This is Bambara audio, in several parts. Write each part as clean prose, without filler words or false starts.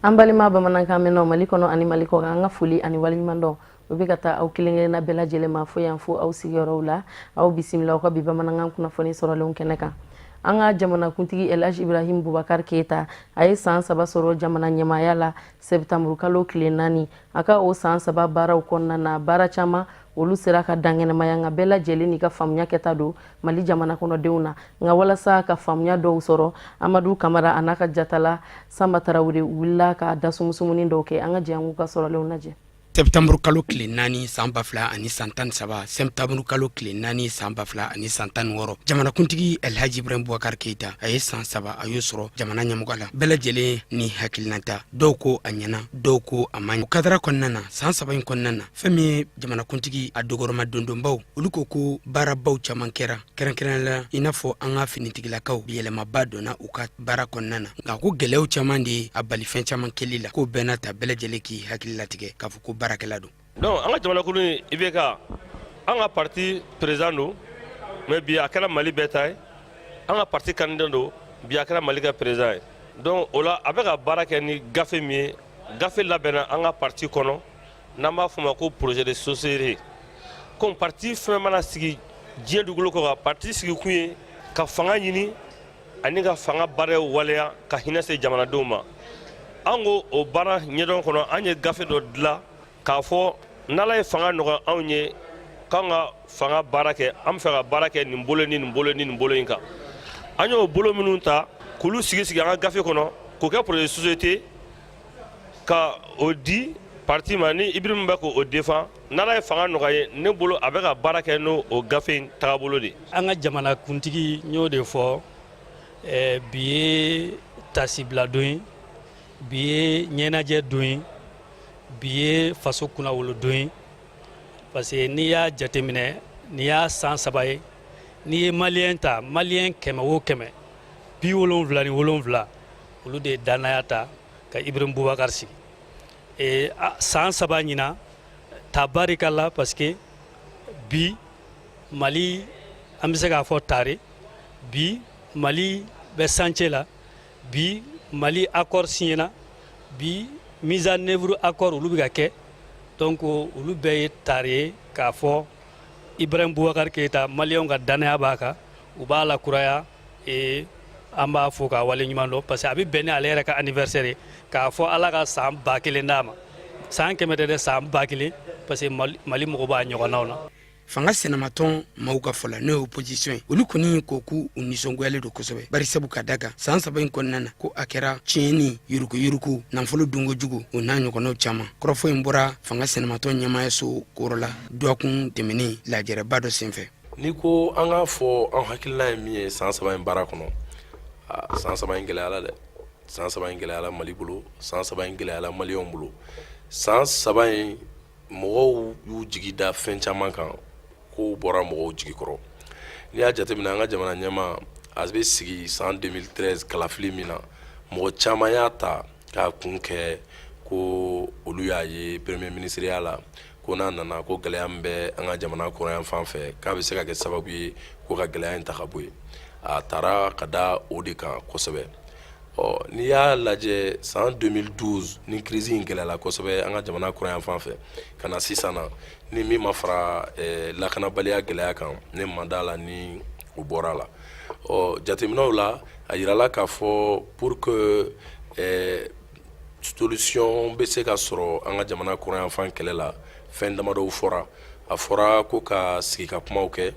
An balima bamanankan mɛnnaw Mali kɔnɔ ani Mali kɔ kan, an ka foli ani waleɲumandɔn o bɛ ka taa aw kelen kelenna bɛɛ lajɛlen ma fo yan, fo aw sigiyɔrɔw la. Aw bisimila aw ka bi bamanankan kunnafoni sɔrɔlenw kɛnɛ kan. An ka jamanakuntigi Elhaji Ibrahim Bubakar Keyita, a ye san 3 sɔrɔ jamana ɲɛmaaya la sɛtanburukalo tile 4. A ka o san 3 baaraw kɔnɔna na, baara caman olu sera ka dankɛnɛmaya, nka bɛɛ lajɛlen n'i ka faamuya kɛta don Mali jamana kɔnɔdenw na. Nka walasa ka faamuya dɔw sɔrɔ, Amadu Kamara a n'a ka jatala Sanba Tarawele wulila ka dasumusumuni dɔw kɛ. An ka jɛ an k'u ka sɔrɔlenw lajɛ. Sɛptanburu kalo tile 4 san 2013, sɛptanburu kalo tile 4 san 2016, jamanakuntigi Elhaji Ibrahim Bubakar Keyita, a ye san 3, a y'o sɔrɔ jamana ɲɛmɔgɔ la. Bɛɛ lajɛlen ni hakilinata, dɔw ko a ɲɛna, dɔw ko a ma ɲɛ. O kadara kɔnɔna na, san 3 in kɔnɔna na, fɛn min ye jamanakuntigi a dogorɔma dondonbaw, olu ko ko baarabaw caman kɛra, kɛrɛnkɛrɛnnenya la i n'a fɔ an ka finitigilakaw, yɛlɛmaba donna u ka baara kɔnɔna na. Nka ko gɛlɛyaw caman de ye a bali fɛn caman kɛli la. K'o bɛɛ n'a ta, bɛɛ lajɛlen k'i hakili latigɛ k'a fɔ ko baarakɛla don. Donc an ka jamanakuntigi IBK, an ka parti président don, mais bi a kɛra Mali bɛɛ ta ye. An ka parti candidat don, bi a kɛra Mali ka président ye. Donc o la, a bɛ ka baara kɛ ni gafe min ye, gafe labɛnna an ka parti kɔnɔ n'an b'a fɔ o ma ko projet de société. Comme parti fɛn mana sigi diɲɛ dugukolo kɔ kan, parti sigikun ye ka fanga ɲini ani ka fanga baaraw waleya ka hinɛ se jamanadenw ma. An ko o baara ɲɛdɔn kɔnɔ, an ye gafe dɔ dilan k'a fɔ n'Ala ye fanga nɔgɔya anw ye k'an ka fanga baara kɛ, an bɛ fɛ ka baara kɛ nin bolo ni nin bolo ni nin bolo in kan. An y'o bolo minnu ta k'olu sigi sigi an ka gafe kɔnɔ k'o kɛ projet de société ka o di parti ma ni Ibrahim bɛ k'o défend. N'Ala ye fanga nɔgɔya ye ne bolo, a bɛ ka baara kɛ n'o o gafe in tagabolo de. An ka jamanakuntigi, n y'o de fɔ, bi ye tasibila don ye, bi ye ɲɛnajɛ don ye, bi ye faso kunnawolo don ye, parce que n'i y'a jateminɛ, n'i y'a san 3 ye, n'i ye Maliyɛn ta, Maliyɛn 100 o 100, 77, olu de ye danaya ta ka Ibrahim Bubakar sigi. San 3 ɲina tabarikala, parce que bi Mali, an bɛ se k'a fɔ tare, bi Mali bɛ chantier la, bi Mali accord signena, bi mise en œuvre accord olu bɛ ka kɛ. Donc olu bɛɛ ye tare ye k'a fɔ Ibrahim Bubakar Keyita, Maliyɛnw ka danaya b'a kan, u b'a lakuraya. An b'a fo k'a waleɲuman dɔn, parce que a bɛ bɛn ni ale yɛrɛ ka anniversaire ye, k'a fɔ Ala ka san 1000 d'a ma, san 100 tɛ dɛ, san 1000, parce que Mali mago b'a ɲɔgɔnnaw na. Fanga sinamatɔn maaw ka fɔ la, n'o ye opposition ye, olu kɔni ko k'u nisɔngoyalen don kosɛbɛ, bari sabu ka da kan san 3 in kɔnɔna na, ko a kɛra tiɲɛni, yuruguyurugu, nafolo dunkojugu, o n'a ɲɔgɔnnaw caman. Kɔrɔfɔ in bɔra fanga sinamatɔn ɲɛmaayaso kɔrɔ la dɔgɔkun tɛmɛnen lajɛrɛba dɔ senfɛ. N'i ko an k'a fɔ an hakilina ye min ye san 3 in baara kɔnɔ, san 3 in gɛlɛyara dɛ. San 3 in gɛlɛyara Mali bolo, san 3 in gɛlɛyara Maliyɛnw bolo. San 3 in, mɔgɔw y'u jigi da fɛn caman kan, kow bɔra mɔgɔw jigi kɔrɔ. N'i y'a jateminɛ, an ka jamana ɲɛmaa, a bɛ sigi san 2013 kalafili min na, mɔgɔ caman y'a ta k'a kun kɛ ko olu y'a ye premier ministreya la, ko n'a nana, ko gɛlɛya min bɛ an ka jamana kɔrɔyan fan fɛ, k'a bɛ se ka kɛ sababu ye ko ka gɛlɛya in ta ka bɔ yen. A taara ka da o de kan kosɛbɛ. Ɔ, n'i y'a lajɛ, san 2012 ni crise in gɛlɛyala kosɛbɛ an ka jamana kɔrɔyan fan fɛ ka na sisan na, ni min ma fara lakanabaliya gɛlɛya kan, ne ma da la ni o bɔra la. Ɔ, jateminɛw la, a yirala k'a fɔ pour que solution bɛ se ka sɔrɔ an ka jamana kɔrɔyan fan kɛlɛ la, fɛn damadɔw fɔra. A fɔra ko ka sigi ka kumaw kɛ,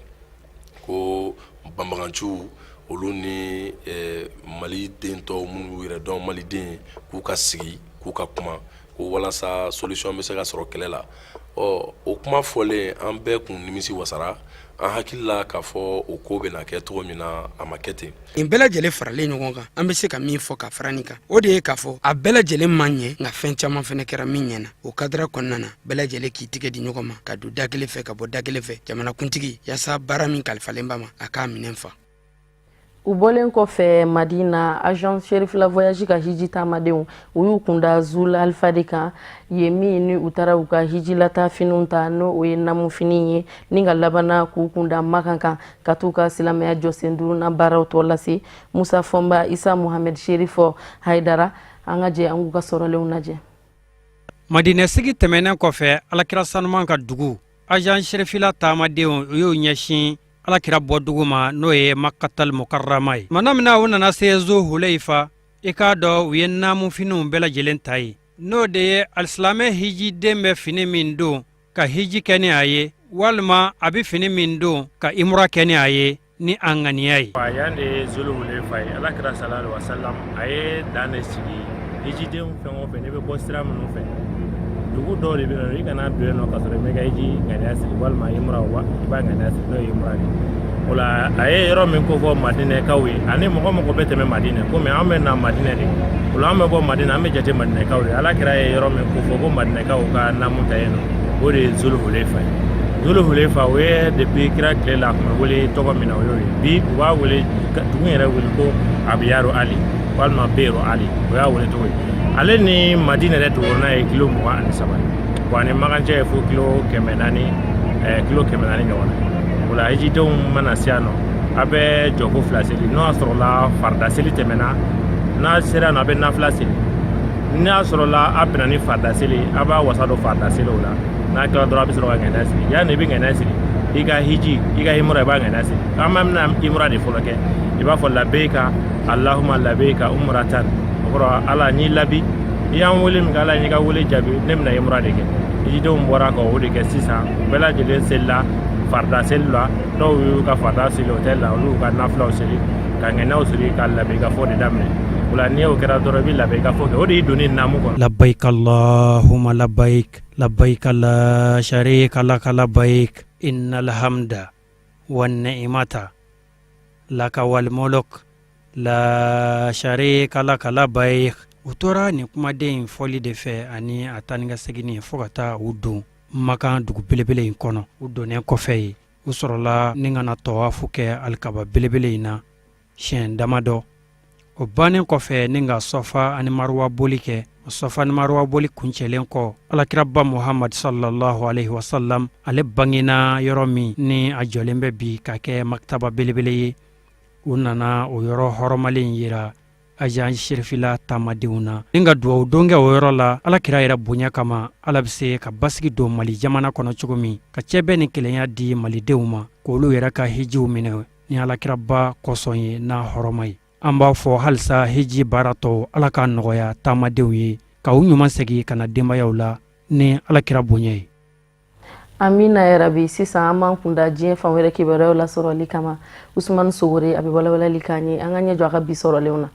ko banbaganciw olu ni Mali den tɔw minnu y'u yɛrɛ dɔn Maliden, k'u ka sigi k'u ka kuma, ko walasa solution bɛ se ka sɔrɔ kɛlɛ la. Ɔ, o kuma fɔlen, an bɛɛ kun nimisi wasara. An hakili la k'a fɔ o ko bɛna kɛ cogo min na, a ma kɛ ten. Nin bɛɛ lajɛlen faralen ɲɔgɔn kan, an bɛ se ka min fɔ ka fara nin kan, o de ye k'a fɔ a bɛɛ lajɛlen ma ɲɛ, nka fɛn caman fɛnɛ kɛra min ɲɛna. O kadara kɔnɔna na, bɛɛ lajɛlen k'i tigɛ di ɲɔgɔn ma ka don da kelen fɛ ka bɔ da kelen fɛ jamanakuntigi, yaasa baara min kalifalen b'a ma, a k'a minɛn fa. U bɔlen kɔfɛ Madina, agence Cherifla Voyage ka hiji taamadenw, u y'u kunda Zul Alfa de kan yen min ni u taara u ka hijilata finiw ta, n'o o ye namufini ye, ni ka labanna k'u kunda Makan kan ka t'u ka silamɛya jɔsen duurunan baaraw tɔ lase. Musa Fɔnba, Isa Muhamed Sherifɔ Haidara. An ka jɛ an k'u ka sɔrɔlenw lajɛ. Madinɛ sigi tɛmɛnen kɔfɛ, Alakira sanuman ka dugu, Ajan Serifila taamadenw, u y'u ɲɛsin Alakira bɔdugu ma, n'o ye Makatal Mukarama ye. Tuma min na u nana se Zuhuleyifa, i k'a dɔn u ye naamufiniw bɛɛ lajɛlen ta yen, n'o de ye alisilamɛ hijiden bɛ fini min don ka hiji kɛ ni a ye, walima a bɛ fini min don ka imura kɛ ni a ye ni a ŋaniya ye. Yan de ye Zuluhulefa ye. Ala kira sallallahu alaihi wasallam, a ye dan de sigi hijidenw fɛn o fɛn, n'i bɛ bɔ sira minnu fɛ, dugu dɔw de bɛ yen nɔ, i kana don yen nɔ ka sɔrɔ i m'i ka hiji ŋaniya siri, walima imura wa i b'a ŋaniya siri, n'o ye imura de ye. O la, a ye yɔrɔ min kofɔ Madinɛkaw ye ani mɔgɔ mɔgɔ bɛ tɛmɛ Madinɛ, komi an bɛ na Madinɛ de, o la an bɛ bɔ Madinɛ, an bɛ jate Madinɛkaw de. Ala kira ye yɔrɔ min kofɔ ko Madinɛkaw ka naamu ta yen nɔ, o de ye Zuluhulefa ye. Zuluhulefa, o ye depuis kira tile la, a tun bɛ wele tɔgɔ min na, o y'o ye. Bi u b'a wele, dugu yɛrɛ wele ko Abiyaru Ali walima Bero Ali, o y'a wele cogo ye. Ale ni Madinɛ yɛrɛ dugukɔnɔna ye kilo 23 ye. Wa ni Makan cɛ ye fo kilo 400, kilo 400 ɲɔgɔn na. O la, hijidenw mana se yan nɔ, a bɛ jɔko fila seli. N'o y'a sɔrɔla farida seli tɛmɛna, n'a sera yan nɔ, a bɛ nafila seli. N'a sɔrɔla a bɛnna ni farida seli, a b'a wasa don farida seli o la. N'a kɛra dɔrɔn, a bɛ sɔrɔ ka ŋaniya siri. Yanni i bɛ ŋaniya siri i ka hiji, i ka imura, i b'a ŋaniya siri. An bɛna imura de fɔlɔ kɛ. I b'a fɔ labeyika Allahumma labeyika umratan, o kɔrɔ Ala n'i labi, i y'an wele min kɛ, Ala y'i ka wele jaabi, ne bɛna imura de kɛ. Hijidenw bɔra ka o de kɛ sisan. U bɛɛ lajɛlen selila farida seli la. Dɔw y'u ka farida seli hôtel la, olu y'u ka nafilaw seli ka ŋaniyaw siri ka labeyika fɔ de daminɛ. O la, n'i y'o kɛra dɔrɔn, i bɛ labeyika fɔ kɛ, o de y'i donni naamu kɔnɔ. Labayik Allahumma labayik, labayik la sharika laka labayik, innal hamda wan ni'mata laka wal mulk la sharika laka labayik. U tora nin kumaden in fɔli de fɛ ani a taa ni ka seginni fo ka taa u don Makan dugu belebele in kɔnɔ. U donnen kɔfɛ yen, u sɔrɔla ni ka na tɔwafu kɛ alikaba belebele in na siɲɛ damadɔ. O bannen kɔfɛ, ni ka Sɔfa ani Maruwa boli kɛ. O Sɔfa ni Maruwa boli kuncɛlen kɔ, Alakiraba Muhamad sallallahu alaihi wasallam, ale bangena yɔrɔ min ni a jɔlen bɛ bi ka kɛ makitaba belebele ye, u nana o yɔrɔ hɔrɔmalen yira Ajan Serifila taamadenw na, ni ka dugawu don kɛ o yɔrɔ la Alakira yɛrɛ bonya kama, Ala bɛ se ka basigi don Mali jamana kɔnɔ cogo min, ka cɛbɛn ni kelenya di malidenw ma, k'olu yɛrɛ ka hijiw minɛ ni Alakiraba kosɔn ye n'a hɔrɔma ye. An b'a fɔ halisa, hiji baara tɔw, Ala k'a nɔgɔya taamadenw ye, ka u ɲuman segin ka na denbayaw la ni Alakira bonya ye. Amina yarabi. Sisan an b'an kunda diɲɛ fan wɛrɛ kibaruyaw lasɔrɔli kama. Usumani Sogore, a bɛ walawalali k'an ye. An ka ɲɛ jɔ a ka bi sɔrɔlenw na.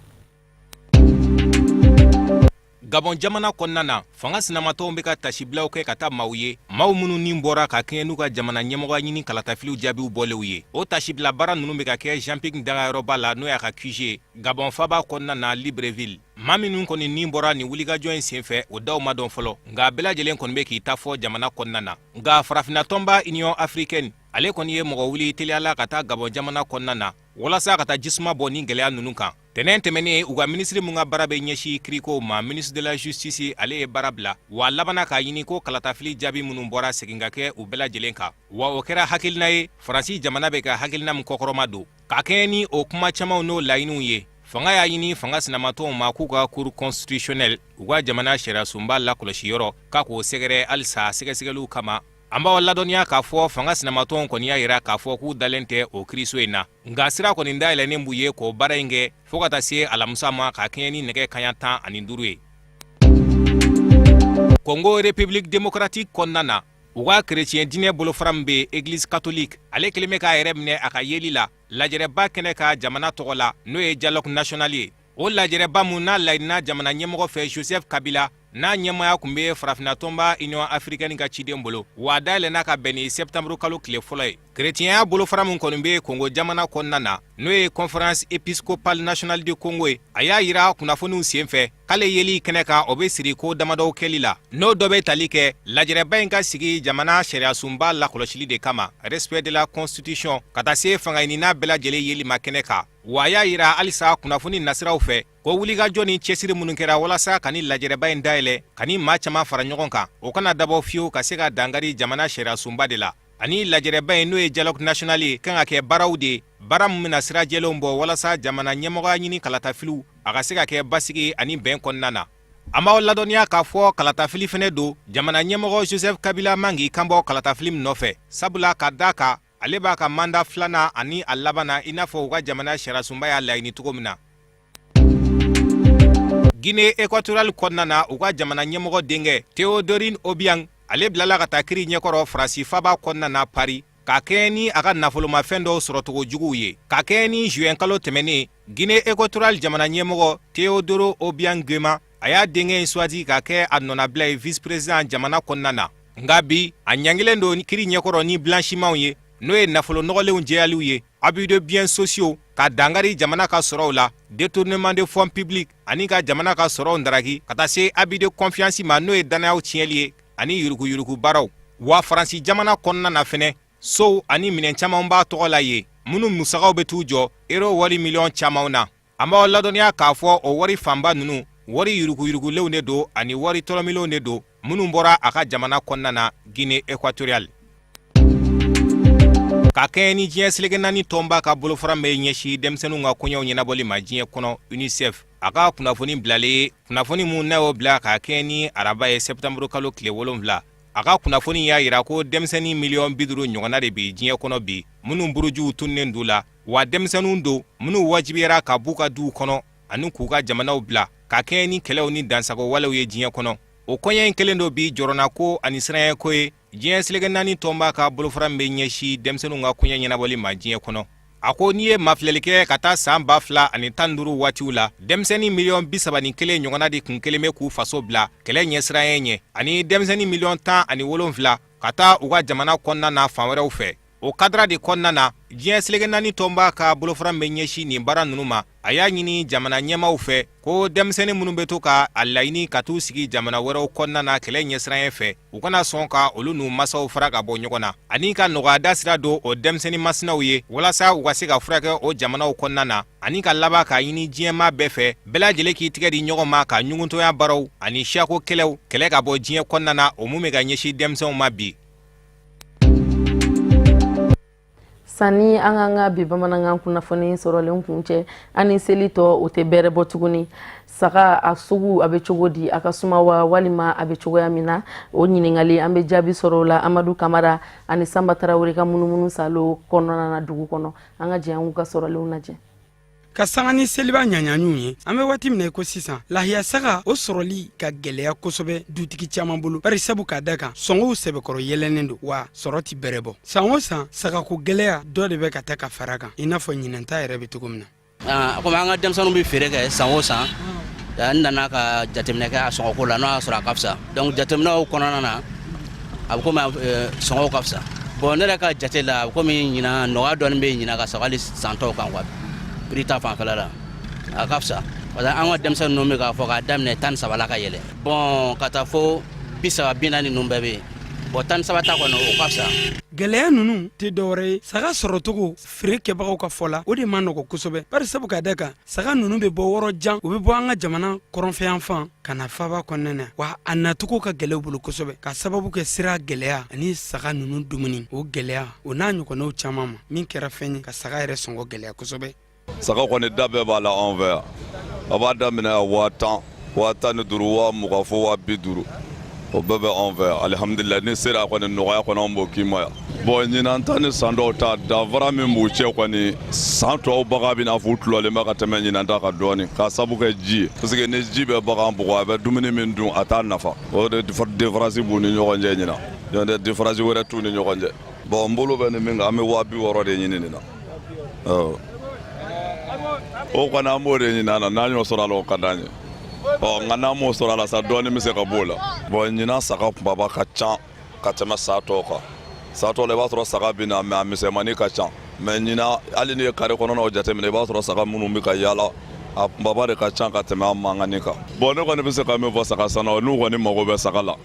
Gabɔn jamana kɔnɔna na, fanga sinamatɔnw bɛ ka tasibilaw kɛ ka taa maaw ye, maaw minnu ni bɔra ka kɛɲɛ n'u ka jamana ɲɛmɔgɔya ɲini kalatafiliw jaabiw bɔlenw ye. O tasibila baara ninnu bɛ ka kɛ Jean Ping dagayɔrɔba la, n'o y'a ka QG Gabɔn faba kɔnɔna na, Libreville. Maa minnu kɔni ni bɔra nin wulikajɔ in senfɛ, o daw ma dɔn fɔlɔ, nka bɛɛ lajɛlen kɔni bɛ k'i ta fɔ jamana kɔnɔna na. Nka farafinna tɔnba Union africaine, ale kɔni ye mɔgɔ wuli teliya la ka taa Gabɔn jamana kɔnɔna na walasa ka taa jisuma bɔ nin gɛlɛya ninnu kan. Tɛnɛn tɛmɛnen, u ka minisiri min ka baara bɛ ɲɛsin kirikow ma, ministre de la justice, ale ye baara bila, wa a labanna k'a ɲini ko kalatafili jaabi minnu bɔra, segin ka kɛ u bɛɛ lajɛlen kan. Wa o kɛra hakilina ye Faransi jamana bɛ ka hakilina min kɔkɔrɔma don. Ka kɛɲɛ ni o kuma camanw n'o laɲiniw ye, fanga y'a ɲini fanga sinamatɔnw ma k'u ka cour constitutionnelle, u ka jamana sariyasunba lakɔlɔsi yɔrɔ, k'a k'o sɛgɛrɛ halisa sɛgɛsɛgɛliw kama. An b'aw ladɔnniya k'a fɔ fanga sinamatɔnw kɔni y'a yira k'a fɔ k'u dalen tɛ o kiriso in na, nka sira kɔni dayɛlɛnnen b'u ye k'o baara in kɛ fo ka taa se alamisa ma ka kɛɲɛ ni nɛgɛ kaɲa 15 ye. Congo République démocratique kɔnɔna na, u ka kereciyɛn diinɛ bolofara min bɛ Église catholique, ale kelen bɛ k'a yɛrɛ minɛ a ka yeli la lajɛrɛba kɛnɛ ka jamana tɔgɔ la, n'o ye dialogue national ye. O lajɛrɛba mun n'a laɲinina jamana ɲɛmɔgɔ fɛ Joseph Kabila, n'a ɲɛmaaya tun bɛ farafinna tɔnba Union africaine ka ciden bolo, wa a dayɛlɛnna ka bɛn ni septembre kalo tile fɔlɔ ye. Kerecɛnya bolofara min kɔni bɛ Kongo jamana kɔnɔna na, n'o ye Conférence épiscopale nationale du Congo ye, a y'a yira kunnafoniw senfɛ k'ale yeli kɛnɛ kan, o bɛ siri ko damadɔw kɛli la, n'o dɔ bɛ tali kɛ lajɛrɛba in ka sigi jamana sariyasunba lakɔlɔsili de kama, respect de la constitution, ka taa se fangaɲinina bɛɛ lajɛlen yeli ma kɛnɛ kan. Wa a y'a yira halisa kunnafoni nasiraw fɛ ko wulikajɔ ni cɛsiri minnu kɛra walasa ka ni lajɛrɛba in dayɛlɛ ka ni maa caman fara ɲɔgɔn kan, o kana dabɔ fiyewu ka se ka dankari jamana sariyasunba de la. Ani lajɛrɛba in, n'o ye dialogue national ye, kan ka kɛ baaraw de ye, baara min bɛna sira jɛlenw bɔ walasa jamana ɲɛmɔgɔya ɲini kalatafiliw a ka se ka kɛ basigi ani bɛn kɔnɔna na. An b'aw ladɔnniya k'a fɔ kalatafili fɛnɛ don jamana ɲɛmɔgɔ Joseph Kabila man k'i kanbɔ kalatafili min nɔfɛ, sabula ka da kan ale b'a ka manda filanan ani a laban na, i n'a fɔ u ka jamana sariyasunba y'a laɲini cogo min na. Guinée équatoriale kɔnɔna na, u ka jamana ɲɛmɔgɔ denkɛ Teodorin Obiang, ale bilala ka taa kiri ɲɛkɔrɔ Faransi faba kɔnɔna na Paris, ka kɛɲɛ ni a ka nafolomafɛn dɔw sɔrɔcogo juguw ye. Ka kɛɲɛ ni juin kalo tɛmɛnen, Guinée équatoriale jamana ɲɛmɔgɔ Teodoro Obiang Nguema, a y'a denkɛ in suwazi ka kɛ a nɔnabila ye vice président jamana kɔnɔna na. Nka bi, a ɲangilen don kiri ɲɛkɔrɔ ni blanchimentw ye, n'o ye nafolo nɔgɔlenw jɛyaliw ye, abus de biens sociaux, ka dankari jamana ka sɔrɔw la, détournement de fonds publics, ani ka jamana ka sɔrɔw ndaraki, ka taa se abus de confiance ma, n'o ye dannayaw tiɲɛli ye, ani yuruguyurugu baaraw. Wa Faransi jamana kɔnɔna na fɛnɛ, sow ani minɛn caman b'a tɔgɔ la yen minnu musakaw bɛ t'u jɔ euro wari miliyɔn camanw na. An b'aw ladɔnniya k'a fɔ o wari fanba ninnu, wari yuruguyurugulenw de don ani wari tɔlɔmilenw de don minnu bɔra a ka jamana kɔnɔna na, Guinée équatoriale. Ka kɛɲɛ ni diɲɛ seleke naani tɔnba ka bolofara bɛ ɲɛsin denmisɛnninw ka koɲɛw ɲɛnabɔli ma diɲɛ kɔnɔ, UNICEF, a ka kunnafoni bilalen ye, kunnafoni mun n'a y'o bila ka kɛɲɛ ni araba ye sɛptanburu kalo tile 7, a ka kunnafoni y'a yira ko denmisɛnnin miliyɔn 50 ɲɔgɔnna de bɛ diɲɛ kɔnɔ bi minnu burujuw tununnen d'u la, wa denmisɛnninw don minnu wajibiyara ka b'u ka duw kɔnɔ ani k'u ka jamanaw bila ka kɛɲɛ ni kɛlɛw ni dansago walew ye diɲɛ kɔnɔ. O koɲɛ in kɛlen don bi jɔrɔnako ani siranyɛko ye diɲɛ seleke naani tɔnba ka bolofara min bɛ ɲɛsin denmisɛnninw ka koɲɛ ɲɛnabɔli ma diɲɛ kɔnɔ. A ko n'i ye mafilɛli kɛ ka taa san 2015 waatiw la, denmisɛnnin miliyɔn 31 ɲɔgɔnna de tun kɛlen bɛ k'u faso bila kɛlɛ ɲɛsiranɲɛ ɲɛ, ani denmisɛnnin miliyɔn 17 ka taa u ka jamana kɔnɔna na fan wɛrɛw fɛ. O kadara de kɔnɔna na, diɲɛ seleke naani tɔnba ka bolofara min bɛ ɲɛsin nin baara ninnu ma, a y'a ɲini jamana ɲɛmaaw fɛ ko denmisɛnnin minnu bɛ to ka a laɲini ka t'u sigi jamana wɛrɛw kɔnɔna na kɛlɛ ɲɛsiranɲɛ fɛ, u kana sɔn ka olu n'u masaw fara ka bɔ ɲɔgɔn na, ani ka nɔgɔyada sira don o denmisɛnnin masinaw ye walasa u ka se ka furakɛ o jamanaw kɔnɔna na, ani ka laban k'a ɲini diɲɛmaa bɛɛ fɛ, bɛɛ lajɛlen k'i tigɛ di ɲɔgɔn ma ka ɲuguntɔnya baaraw ani siyako kɛlɛw kɛlɛ ka bɔ diɲɛ kɔnɔna na, o mun bɛ ka ɲɛsin denmisɛnw ma bi. Sani an k'an ka bi bamanankan kunnafoni sɔrɔlen kuncɛ, an ni seli tɔ o tɛ bɛrɛ bɔ tuguni. Saga a sugu a bɛ cogo di? A ka suma wa, walima a bɛ cogoya min na? O ɲininkali, an bɛ jaabi sɔrɔ o la Amadu Kamara ani Sanba Tarawele ka munumunu salo kɔnɔna na dugu kɔnɔ. An ka jɛ an k'u ka sɔrɔlenw lajɛ. Ka sanga ni seliba ɲaɲaɲuw ye, an bɛ waati min na i ko sisan, lahiya saga o sɔrɔli ka gɛlɛya kosɛbɛ dutigi caman bolo, bari sabu k'a da kan sɔngɔw sɛbɛkɔrɔ yɛlɛnnen don, wa sɔrɔ tɛ bɛrɛ bɔ. San o san, sagako gɛlɛya dɔ de bɛ ka taa ka fara kan, i n'a fɔ ɲinɛnta yɛrɛ bɛ cogo min na. Komi an ka denmisɛnninw bɛ feere kɛ san o san, n nana ka jateminɛ kɛ a sɔngɔko la, n'o y'a sɔrɔ a ka fisa. Donc jateminɛw kɔnɔna na, a bɛ komi sɔngɔw ka fisa. Bon, ne yɛrɛ ka jate la, a bɛ komi ɲinan nɔgɔya dɔɔni bɛ ɲinan ka sɔrɔ hali san tɔw kan quoi. Prix ta fanfɛla la, a ka fisa, parce que an ka denmisɛnnin ninnu bɛ k'a fɔ k'a daminɛ 13 la ka yɛlɛ, bon, ka taa fo 30, 40 ninnu bɛɛ bɛ yen. Bon, 13 ta kɔni, o ka fisa. Gɛlɛya ninnu tɛ dɔwɛrɛ ye, saga sɔrɔcogo feere kɛbagaw ka fɔ la, o de man nɔgɔ kosɛbɛ, bari sabu ka da kan saga ninnu bɛ bɔ yɔrɔ jan, u bɛ bɔ an ka jamana kɔrɔnfɛyanfan ka na faba kɔnɔna na, wa a nacogo ka gɛlɛn u bolo kosɛbɛ, ka sababu kɛ sira gɛlɛya ani saga ninnu dumuni o gɛlɛya, o n'a ɲɔgɔnnaw caman ma, min kɛra fɛn ye ka saga yɛrɛ sɔngɔ gɛlɛya kosɛbɛ. Saga kɔni da bɛɛ b'a la anw fɛ yan. A b'a daminɛ 10 000, 15 000, 20 000 fo 50 000, o bɛɛ bɛ anw fɛ yan, alihamudulila. Ni sera kɔni, nɔgɔya kɔni, anw b'o k'i ma yan. Bon, ɲinan ta ni san dɔw ta, danfara min b'u cɛ kɔni, san tɔw bagan bɛ n'a fɔ u tulɔlen bɛ ka tɛmɛ ɲinan ta kan dɔɔni, k'a sabu kɛ ji ye, parce que ni ji bɛ bagan bugɔ, a bɛ dumuni min dun, a t'a nafa. O de différence b'u ni ɲɔgɔn cɛ ɲinan, n'o tɛ différence wɛrɛ t'u ni ɲɔgɔn cɛ. Bon, n bolo bɛ nin min kan, an bɛ 60 000 de ɲini nin na. O kɔni, an b'o de ɲini an na. N'an y'o sɔrɔ a la, o ka d'an ye. Ɔ nka n'an m'o sɔrɔ a la sa, dɔɔnin bɛ se ka b'o la. Bon, ɲinan saga kunbaba ka ca ka tɛmɛ san tɔw kan. San tɔw la, i b'a sɔrɔ saga bɛ na, mais a misɛnmanin ka ca. Mais ɲinan, hali n'i ye kare kɔnɔnaw jateminɛ, i b'a sɔrɔ saga minnu bɛ ka yaala, a kunbaba de ka ca ka tɛmɛ a mankanni kan. Bon, ne kɔni bɛ se ka min fɔ saga sannaw, n'u kɔni mago bɛ saga la,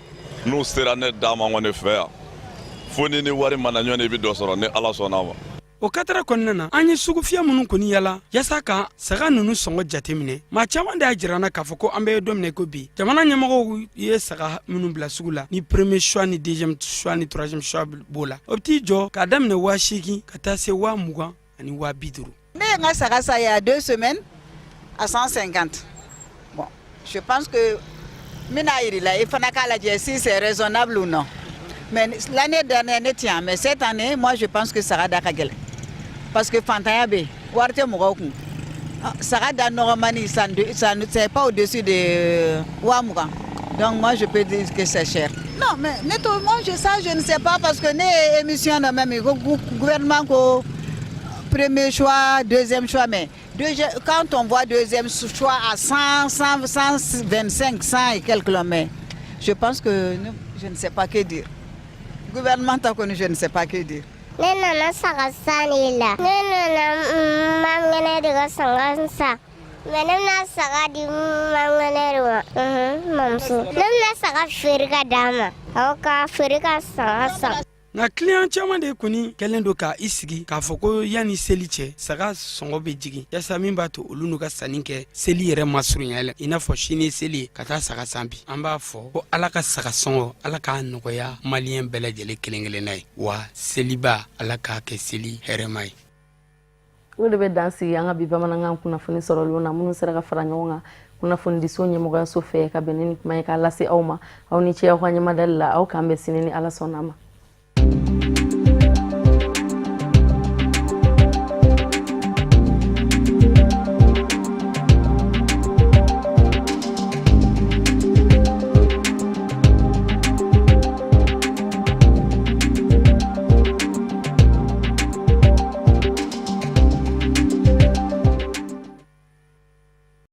n'u sera ne da ma kɔni fɛ yan, fo ni ni wari mana ɲɔgɔn, i bɛ dɔ sɔrɔ ni Ala sɔnna a ma. O katara kɔnɔna na, an ye sugufiyɛ minnu kɔni yala yaasa ka saga ninnu sɔngɔ jateminɛ, maa caman de y'a jira an na k'a fɔ ko an bɛ don min na ko bi, jamana ɲɛmɔgɔw ye saga minnu bila sugu la, ni premier choix ni deuxième choix ni troisième choix b'o la, o bɛ t'i jɔ k'a daminɛ 80 000 ka taa se 20 000 ani 50 000. Ne ye n ka saga san il y a 2 semaines. à 150. Bon, je pense que n bɛna yir'i la, i fana k'a lajɛ si c'est raisonnable ou non. Mais l'année dernière ne ti yan, mais cette année, moi, je pense que saga da ka gɛlɛn parce que fantanya bɛ yen, wari tɛ mɔgɔw kun. Saga da nɔgɔmani, ça ne c'est pas au-dessus de 20 000. Donc moi, je peux dire que c'est cher. Non, mais ne to, moi, je ça, je ne sais pas, parce que ne ye émission dɔ même ko gouvernement ko premier choix, deuxième choix, mais deuxième, quand on voit deuxième choix à 100, 100, 125, 100 et quelques là, mais je pense que je ne sais pas que dire. Gouvernement ta kɔni, je ne sais pas que dire. Ne nana saga san de la. Ne nana maŋɛnɛ de ka saga san. Mais ne bɛna saga di maŋɛnɛ de ma. Mamuso. Ne bɛna saga feere ka d'a ma. Awɔ, k'a feere ka saga san. Nka kiliyan caman de kɔni kɛlen don ka i sigi k'a fɔ ko yanni seli cɛ, saga sɔngɔ bɛ jigin, yaasa min b'a to olu n'u ka sanni kɛ seli yɛrɛ masurunya la, i n'a fɔ sini seli ye, ka taa saga san bi. An b'a fɔ ko Ala ka saga sɔngɔ, Ala k'a nɔgɔya Maliyɛn bɛɛ lajɛlen kelen kelenna ye, wa seliba, Ala k'a kɛ seli hɛrɛma ye. O de bɛ dan sigi an ka bi bamanankan kunnafoni sɔrɔlenw na, minnu sera ka fara ɲɔgɔn kan kunnafonidiso ɲɛmɔgɔyaso fɛ ka bɛn ni nin kuma ye k'a lase aw ma. Aw ni ce aw ka ɲɛmadali la. Aw k'an bɛn sini ni Ala sɔnna ma.